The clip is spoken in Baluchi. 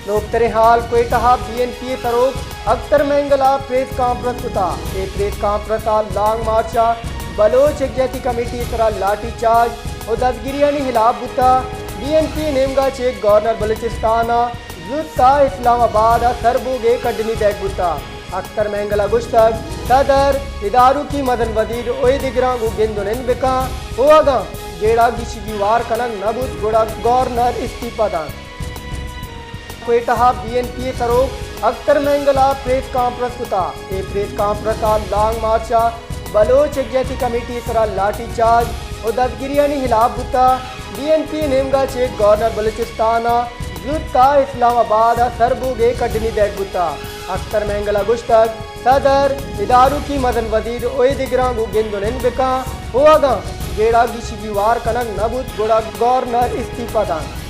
نوکتریں حال، کوئٹہ ءَ بی این پی ءِ سروک اختر مینگل ءَ پریس کانفرنس کتا۔ اے پریس کانفرنس ءَ لانگ مارچ ءَ بلوچ یکجہتی کمیٹی ءِ سرا لاٹھی چارج ءُ دزگیریانی ہلاپ بوتا۔ بی این پی ءِ نیمگا چہ گورنر بلوچستان ءَ زوت ءَ اسلام آباد ءَ سر بوگ ءِ کڈنی دئیگ بوتا۔ اختر مینگل ءَ گوشتگ، صدر، ادارکی مزن وزیر ءُ اے دگراں گوں گند ءُ نند بکن ءُ اگاں جیڑہ گیشی گیوار کنگ نہ بوت گڑا گورنر استعفی دنت۔ کوئٹہ ءَ بی این پی ءِ سروک اختر مینگل ءَ پریس کانفرنس کتا۔ اے پریس کانفرنس ءَ لانگ مارچ ءَ بلوچ یکجہتی کمیٹی ءِ سرا لاٹھی چارج ءُ دزگیریانی ہلاپ بوتا۔ بی این پی ءِ نیمگا چہ گورنر بلوچستان ءَ زوت ءَ اسلام آباد ءَ سر بوگ ءِ کڈنی دئیگ بوتا۔ اختر مینگل ءَ گوشتگ، صدر، ادارکی مزن وزیر ءُ اے دگراں گوں گند ءُ نند بکن ءُ اگاں جیڑہ گیشی گیوار کنگ نہ بوت گڑا گورنر استعفی دنت۔